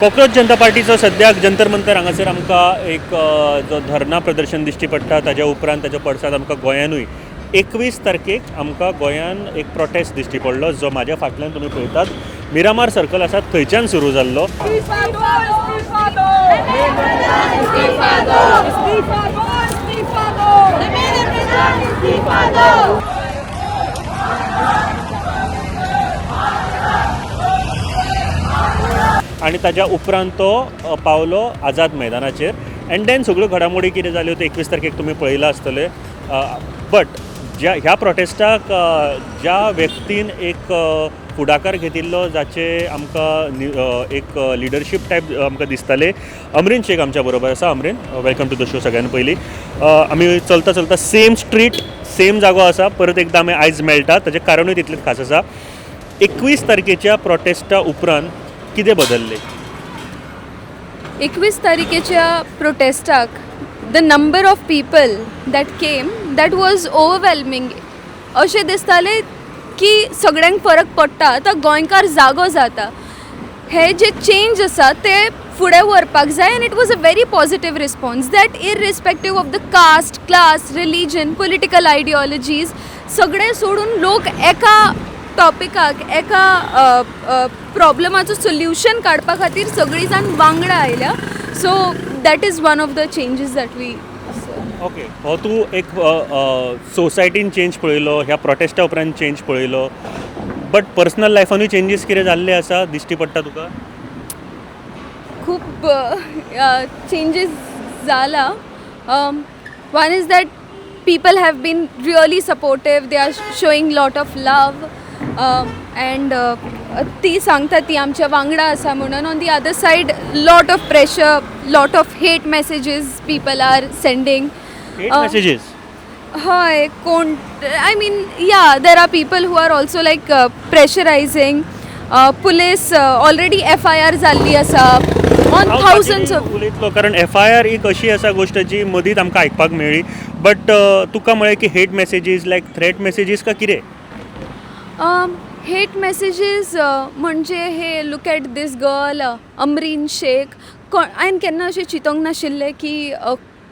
Cockroach जनता पार्टीचो सद्याक जंतर मंतर हांगासर आमकां एक जो धरना प्रदर्शन दिश्टी पडटा. ताज्या उपरांत ताजो पडसाद आमकां गोंयानूय 21 तारखेक आमकां गोंयान एक प्रोटेस्ट दिश्टी पडलो, जो म्हाज्या फाटल्यान तुमी पळयतात मिरामार सर्कल आसा थंयच्यान सुरू जाल्लो. इस्तीफा दो, इस्तीफा दो, इस्तीफा दो, इस्तीफा दो, इस्तीफा दो, इस्तीफा दो. आनी ताज्या उपरांत तो पावलो आझाद मैदानाचेर. एंड then सगळ्यो घडामोडी कितें जाल्यो त्यो 21 तारखेक तुमी पळयलां आसतलें. बट ज्या ह्या प्रोटेस्टाक ज्या व्यक्तीन एक फुडाकार घेतिल्लो, जाचे आमकां एक लिडरशीप टायप आमकां दिसताले, अमरीन शेख आमच्या बरोबर आसा. Amreen, welcome to the show. सगळ्यान पयलीं आमी चलता चलता सेम स्ट्रीट सेम जागो आसा, परत एकदां आमी आयज मेळटा, ताचें कारणूय तितलेंच खास आसा. 21 तारखेच्या प्रोटेस्टा उपरांत कितें बदल्लें? 21 तारखेच्या प्रोटेस्टाक the number of people that came, that was overwhelming. अशें दिसतालें की सगळ्यांक फरक पडटा, आतां गोंयकार जागो जाता, हे जे चेंज आसा ते फुडें व्हरपाक जाय. And it was a very positive response that irrespective of the caste, class, religion, political ideologies सगळे सोडून लोक एका टॉपिकाक, एका प्रॉब्लमाचो सोल्युशन काडपा खातीर सगळीं जाण वांगडा आयल्या. So that is one of the changes that we okay, हो तूं एक सोसायटीन चेंज पळयलो, ह्या प्रोटेस्टा उपरांत चेंज पळयलो, बट पर्सनल लायफानूय चेंजीस कितें जाल्ले आसा दिश्टी पडटा तुका? खूब चेंजीस जाला. One is that people have been really supportive, they are showing lot of love and ती सांगता ती आमच्या वांगडा आसा म्हणून. On the other side, lot of pressure, lot of hate messages people are sending. Hate messages? हय, कोण, I mean, yeah, there are people who are also like pressurizing police. Already FIR जाल्ली आसा ऑन थावजंड्स ऑफ उलयतलो, कारण FIR एक अशी आसा गोश्ट जी मदींच आमकां आयकपाक मेळ्ळी. बट तुका म्हळें की hate messages, like threat messages काय कितें? हेट मॅसेजीस म्हणजे हे, look at this girl Amreen Shaikh. कोण हांवें केन्ना अशें चिंतूंक नाशिल्लें की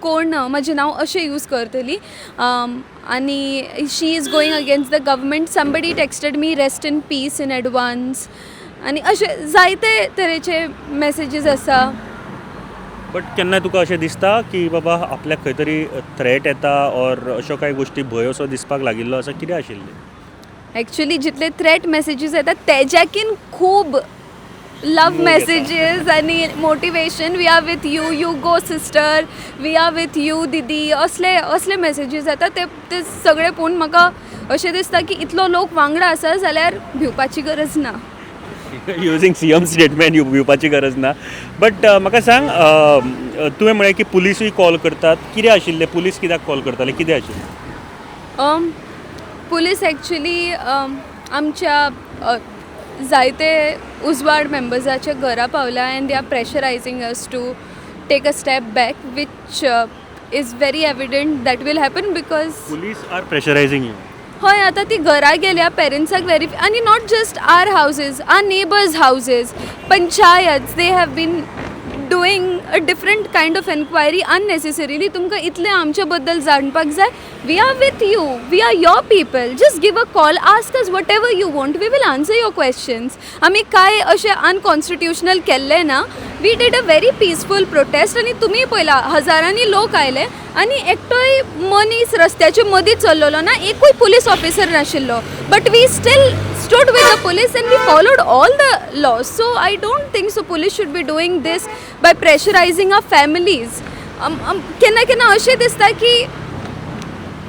कोण म्हजें नांव अशें यूज करतली आनी she is going against the government. Somebody texted me "rest in peace in advance" आनी अशे जायते तरेचे मॅसेजीस आसा. बट केन्ना तुका अशें दिसता की बाबा आपल्याक खंय तरी थ्रेट येता ऑर अश्यो कांय गोश्टी, भंय असो दिसपाक लागिल्लो आसा, कितें आशिल्लें? एक्चुली जितले थ्रेट मॅसेजीस येतात तेज्याकीन खूब लव मोग येता. मॅसेजीस आनी motivation, "We are with you, you go sister, we are with you दीदी", असले असले मॅसेजीस येतात. ते ते सगळे पळोवन म्हाका अशें दिसता की इतलो लोक वांगडा आसा जाल्यार भिवपाची गरज ना. युजींग सीएम स्टेटमेंट, भिवपाची गरज ना. बट म्हाका सांग, तुवें म्हळें की पुलिसूय कॉल करतात, कितें आशिल्लें? पुलीस कित्याक कॉल करताले, कितें आशिल्लें? पुलीस एक्चुली आमच्या जायते उजवाड मेंबर्साच्या घरा पावल्या and they are pressurizing us to take a step back, which is very evident that will happen because Police are pressurizing you? हय, आतां ती घरा गेल्या, पेरंट्साक वेरीफाय आनी not just our houses, our neighbours' houses, panchayat, they have been doing a different kind of enquiry unnecessarily. तुमकां इतलें आमचे बद्दल जाणपाक जाय? We are with you, we are your people. Just give a call, ask us whatever you want, we will answer your questions. आमी कांय अशें unconstitutional केल्लें ना. We did a very peaceful protest आनी तुमी पळयला, हजारांनी लोक आयले आनी एकटोय मनीस रस्त्याचे मदीं चल्लेलो ना, एकूय पुलीस ऑफिसर नाशिल्लो, but we still stood with the police and we followed all the laws. So I don't think so police should be doing this by pressurizing our families. केन्ना केन्ना अशें दिसता की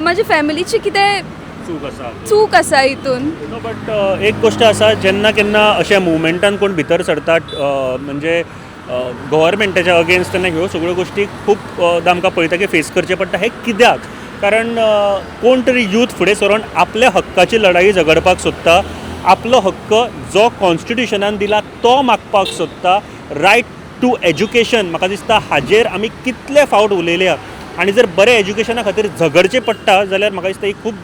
म्हाज्या फॅमिलीची कितें चूक आसा. चूक आसा हितून. नो, बट एक गोश्ट आसा, जेन्ना केन्ना अशा मुवमेंटान कोण भितर सरतात, म्हणजे गव्हर्मेंटाच्या अगेन्स्ट, तेन्ना ह्यो सगळ्यो गोश्टी खूब आमकां पळयता की फेस करचें पडटा. हें कित्याक? कारण कोण तरी यूथ फुडें सरोन आपल्या हक्काची लढाई झगडपाक सोदता, आपलो हक्क जो कॉन्स्टिट्युशनान दिला तो मागपाक सोदता. रायट टू एज्युकेशन, म्हाका दिसता हाजेर आमी कितले फावट उलयल्या आनी जर बरें एज्युकेशना खातीर झगडचें पडटा जाल्यार म्हाका दिसता ही खूब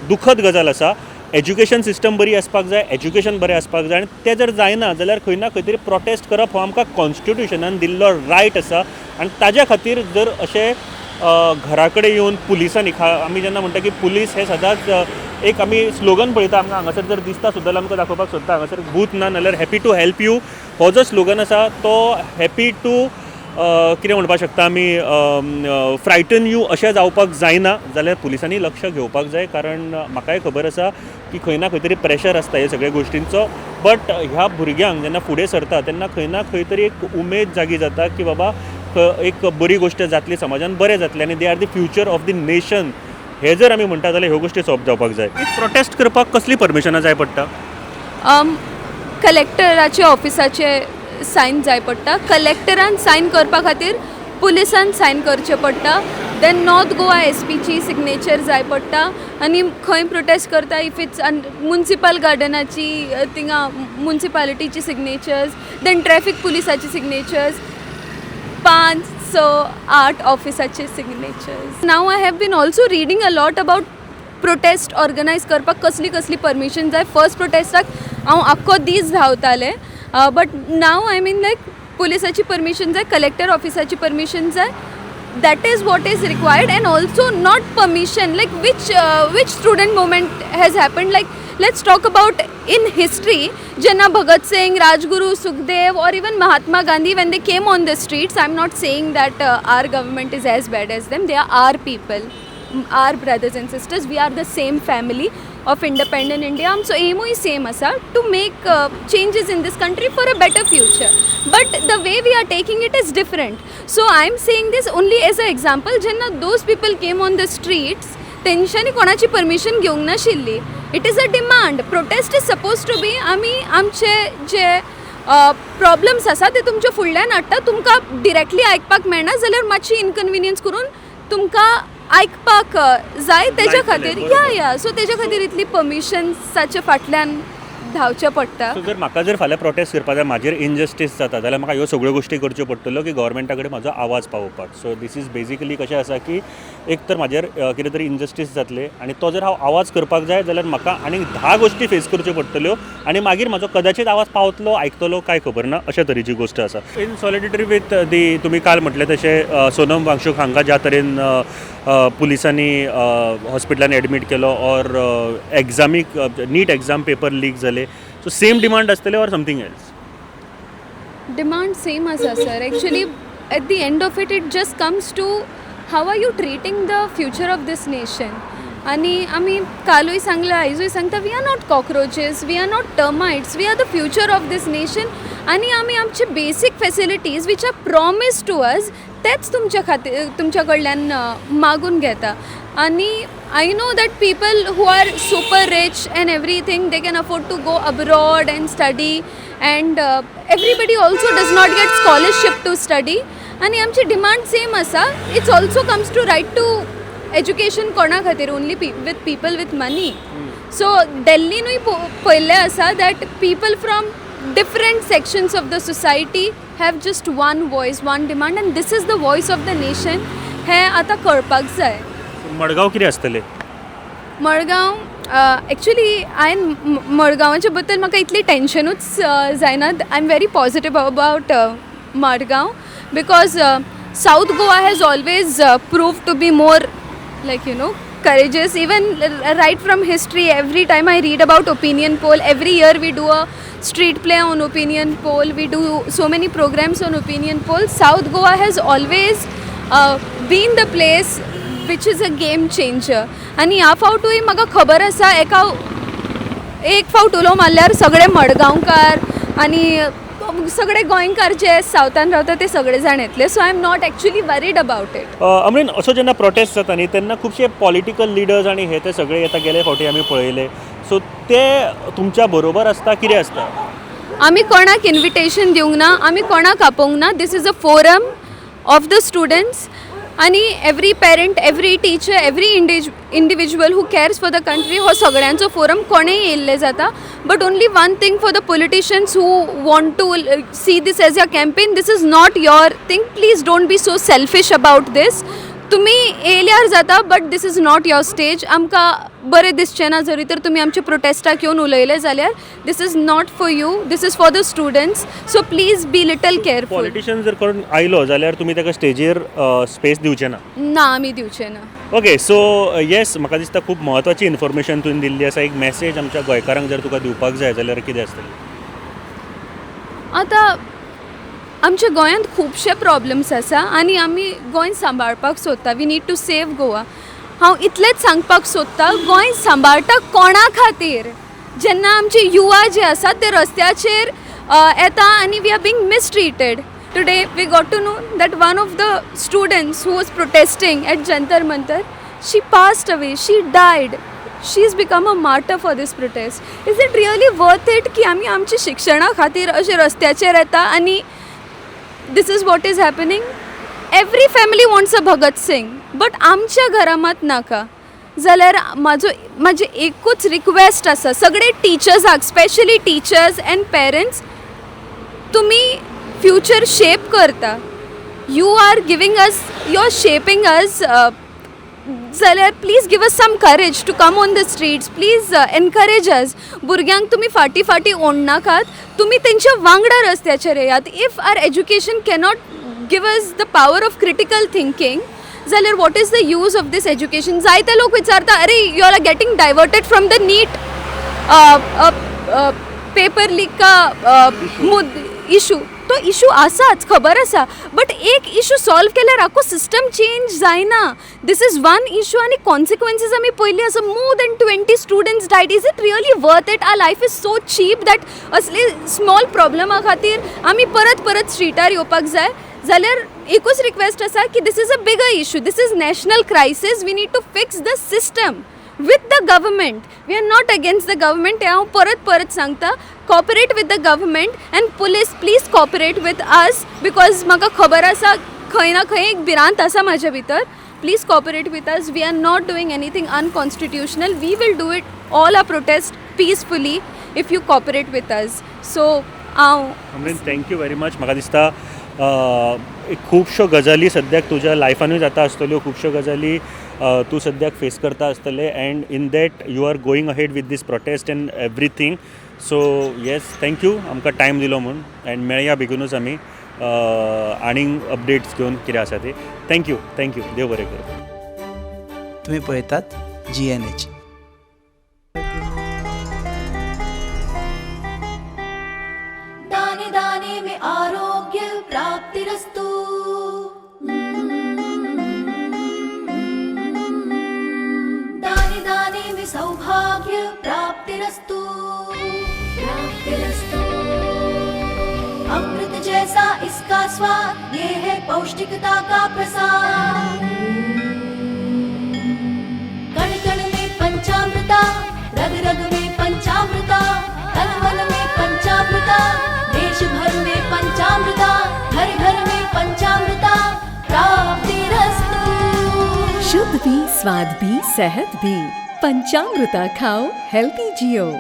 दुखद गजाल आसा. एज्युकेशन सिस्टम बरी आसपाक जाय, एज्युकेशन बरें आसपाक जाय आनी तें जर जायना जाल्यार खंय ना खंय तरी प्रोटेस्ट करप हो आमकां कॉन्स्टिट्युशनान दिल्लो रायट आसा. आनी ताज्या खातीर जर अशें घरा कडेन येवन पुलिसांनी आमी जेन्ना म्हणटा की पुलीस हे सदांच एक आमी स्लोगन पळयता, आमकां हांगासर जर दिसता सुद्दां जाल्यार आमकां दाखोवपाक सोदता, हांगासर बूथ ना नाल्यार हॅपी टू हेल्प you हो जो स्लोगन आसा तो हॅपी टू कितें म्हणपाक शकता आमी, फ्रायटन you अशें जावपाक जायना जाल्यार पुलिसांनी लक्ष घेवपाक जाय. कारण म्हाकाय खबर आसा की खंय ना खंय तरी प्रेशर आसता हे सगळे गोश्टींचो, बट ह्या भुरग्यांक जेन्ना फुडें सरता तेन्ना खंय ना खंय तरी एक उमेद जागी जाता की बाबा एक बरी गोश्ट जातली, समाजान बरें जातलें आनी they are the future of the nation. हे जर आमी म्हणटा जाल्यार ह्यो गोश्टी सोल्व जावपाक जाय. प्रोटेस्ट करपाक कसली परमिशनां जाय पडटा? कलेक्टराचे ऑफिसाचे सायन जाय पडटा. कलेक्टरान सायन करपा खातीर पुलिसान सायन करचें पडटा. Then north Goa एसपीची सिग्नेचर जाय पडटा. आनी खंय प्रोटेस्ट करता, if it's municipal गार्डनाची, थिंगा मुन्सिपालिटीची सिग्नेचर्स, then traffic पुलिसाची signatures, पांच स आठ ऑफिसाचे signatures. Now I have been also reading a lot about protest organize करपाक कसली कसली परमिशन जाय. फर्स्ट प्रोटेस्टाक हांव आख्खो दीस धांवतालें, but now I mean like पुलिसाची permission जाय, कलेक्टर ऑफिसाची परमिशन जाय. That is what is required. And also not permission, like which student movement has happened, like let's talk about in history, जेन्ना Bhagat Singh, Rajguru, Sukhdev or even Mahatma Gandhi, when they came on the streets. I'm not saying that our government is as bad as them. They are our people, our brothers and sisters. We are the same family of independent India. आमचो एमूय same आसा, to make changes in this country for a better future, but the way we are taking it is different. So I am saying this only as a example. जेन्ना those people came on the streets, तेंच्यांनी कोणाची permission घेवंक नाशिल्ली. It is a demand. Protest is suppose to be आमी आमचे जे problems आसा ते तुमच्या फुडल्यान हाडटा. तुमकां डिरेक्टली आयकपाक मेळना जाल्यार मातशी इनकन्विनियन्स करून तुमकां आयकपाक जाय, तेज्या खातीर. या, सो तेज्या खातीर इतली परमिशन्साच्या फाटल्यान धांवचें पडटा. सो जर म्हाका जर फाल्यां प्रोटेस्ट करपाक जाय, म्हाजेर इनजस्टीस जाता जाल्यार म्हाका ह्यो सगळ्यो गोश्टी करच्यो पडटल्यो की गव्हर्मेंटा कडेन म्हाजो आवाज पावोवपाक. सो this is basically कशें आसा की एक तर म्हाजेर कितें तरी इनजस्टीस जातलें आनी तो जर हांव आवाज करपाक जाय जाल्यार म्हाका आनीक 10 गोश्टी फेस करच्यो पडटल्यो आनी मागीर म्हाजो कदाचीत आवाज पावतलो, आयकतलो काय खबर ना, अशा तरेची गोश्ट आसा. इन सॉलिडिटरी विथ दी, तुमी काल म्हटलें तशें, सोनम वांगशूक हांकां ज्या तरेन पुलिसांनी हॉस्पिटलान एडमीट केलो ऑर एग्जामीक नीट एग्जाम पेपर लीक जाले, सो सेम डिमांड आसतले or something else? Demand same आसा sir. Actually, at the end of it, it just comes to how are you treating the future of this nation. आनी आमी कालूय सांगलां, आयजूय सांगता, we are not cockroaches, we are not termites, we are the future of this nation. आनी आमी आमचे basic facilities which are promise to us तेच तुमच्या खातीर तुमच्या कडल्यान मागून घेता. आनी I know that people who are super rich and everything, they can afford to go abroad and study, and everybody also does not get scholarship to study. आनी आमची डिमांड सेम आसा. It's also comes to right to education. कोणा खातीर? Only with people with money? So दिल्लीनूय पळयल्लें आसा that people from different sections of the society have just one voice, one demand, and this is the voice of the nation. हें आतां कळपाक जाय. मडगांव कितें आसतलें? मडगांव, एक्चुली हांवें मडगांवाच्या बद्दल म्हाका इतली टेन्शनूच जायना. I am very positive about Margao because South Goa has always prove to be more like courageous, even right from history. Every time I read about opinion poll, every year we do a street play on opinion poll, we do so many programs on opinion poll, South Goa has always been the place which is a game changer. आनी ह्या फावटूय म्हाका खबर आसा, एका एक फावट उलो मारल्यार सगळे मडगांवकार आनी सगळे गोंयकार जे सावथान रावता ते सगळे जाण येतले. So I am not actually worried about it. Amreen, असो जेन्ना प्रोटेस्ट जाता न्ही तेन्ना खुबशे पॉलिटिकल लिडर्स आनी हे ते सगळे येता, गेले फावटी आमी पळयले. सो ते तुमच्या बरोबर आसता, कितें आसता? आमी कोणाक इन्विटेशन दिवंक ना, आमी कोणाक आपोवंक ना. This is a forum of the students आनी every parent, every teacher, every individual who cares for the country, हो सगळ्यांचो फोरम. कोणेय येयल्ले जाता. But only one thing, for the politicians who want to see this as a campaign, this is not your thing. Please don't be so selfish about this. तुमी येयल्यार जाता, but this is not your stage. आमकां बरें दिसचें ना जरी तर तुमी आमच्या प्रोटेस्टाक येवन उलयले जाल्यार. This is not for you, this is for the students, so please be little careful. Politician जर कोण आयलो जाल्यार तुमी ताका स्टेजीर स्पेस दिवचे ना? ना, आमी दिवचे ना. ओके, सो येस, म्हाका दिसता खूब म्हत्वाची इन्फॉर्मेशन तुवें दिल्ली आसा. एक मॅसेज आमच्या गोंयकारांक जर तुका दिवपाक जाय जाल्यार कितें आसतलें? आतां आमच्या गोंयांत खुबशे प्रॉब्लम्स आसा आनी आमी गोंय सांबाळपाक सोदता. We need to save Goa. हांव इतलेंच सांगपाक सोदता, गोंय सांबाळटा कोणा खातीर, जेन्ना आमचे युवा जे आसा ते रस्त्याचेर येता आनी we are being mistreated. Today we got to know that one of the students who was protesting at Jantar Mantar, she passed away, she died, she is become a martyr for this protest. Is it really worth it की आमी आमच्या शिक्षणा खातीर अशे रस्त्याचेर येता आनी this is what is happening? Every family wants a Bhagat Singh, but आमच्या घरा मात नाका. जाल्यार म्हाजो म्हाजें एकूच रिक्वेस्ट आसा सगळे टिचर्साक, स्पेशली टिचर्स अँड पेरंट्स, तुमी फ्युचर शेप करता. You are giving us, you are shaping us. जाल्यार please give us some courage to come on the streets. Please encourage us. भुरग्यांक तुमी फाटीं फाटीं ओडनाकात, तुमी तेंच्या वांगडा रस्त्याचेर येयात. If are education cannot give us the power of critical thinking, जाल्यार what is the use of this education? जायते लोक विचारता, अरे, you are getting diverted from the NEET paper leak का इशू. तो इशू आसाच, खबर आसा, बट एक इशू सॉल्व केल्यार आख्खो सिस्टम चेंज जायना. This is one issue आनी कॉन्सिक्वन्सीस आमी पयली आसा. More than 20 students died. Is it really worth it? Our life is so cheap that असले स्मॉल प्रॉब्लमा खातीर आमी परत परत स्ट्रिटार येवपाक जाय? जाल्यार एकूच रिक्वेस्ट आसा की this is a bigger issue, this is national crisis. We need to fix the system with the government. We are not against the government. हें हांव परत परत सांगता. Cooperate with the government, and police, please cooperate with us, because म्हाका खबर आसा खंय ना खंय एक भिरांत आसा म्हाज्या भितर. Please cooperate with us. We are not doing anything unconstitutional. We will do it all our protest peacefully if you cooperate with us. So हांव Amreen, thank you very much. म्हाका दिसता एक खुबश्यो गजाली सद्याक तुज्या लायफानूय जाता आसतल्यो, खुबश्यो गजाली तूं सद्याक फेस करता आसतले, and in that you are going ahead with this protest and everything. So yes, thank you आमकां टायम दिलो म्हूण, एंड मेळया बेगीनूच आमी आनीक अपडेट्स घेवन कितें आसा ते. Thank you, thank you. देव बरें करूं. तुम्ही पळयतात जीएनएच. दाने दाने में आरोग्य प्राप्तिरस्तु. दाने दाने में सौभाग्य प्राप्तिरस्तु, प्राप्तिरस्तु. अमृत जैसा इसका स्वाद, ये है पौष्टिकता का प्रसाद. कण कण में पंचामृता, रग रग में पंचामृता, तन मन में पंचामृता, देश भर में पंचामृता, घर घर में पंचामृता प्राप्तिरस्तु. शुद्ध भी, स्वाद भी, सेहत भी. पंचामृता खाओ, हेल्दी जियो.